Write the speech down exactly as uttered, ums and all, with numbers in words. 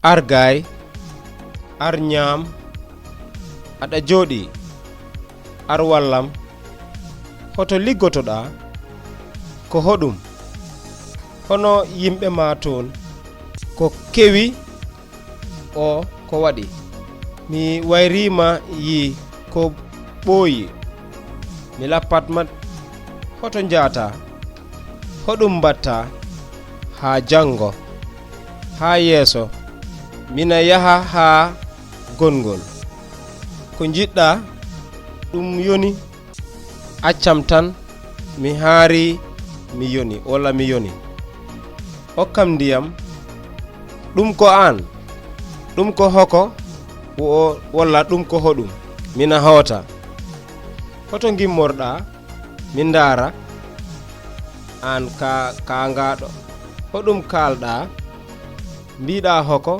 Ar gaay, ar ñaam, aɗa jooɗii, ar wallam. Hoto liggotoɗaa? Ko hoɗum? Hono yimɓe maa toon? Ko kewi o ko waɗi? Mi wayriima yii ko ɓooyi. Mi lappat ma. Hoto njaataa? Hoɗum mbaɗtaa? Haa janngo. Haa yeeso. Mina yaha haa gonngol. Ko njiɗɗaa? Ɗum yoni. Accam tan, mi haari, mi yoni, walla mi yoni. Okkam ndiyam. Ɗum ko aan? Ɗum ko hoko? Wo-, walla ɗum ko hoɗum? Mina hoota. Hoto ngimmorɗaa? Mi ndaara. Aan ka, kaangaaɗo. Hoɗum kaalɗaa? Mbiɗaa hoko?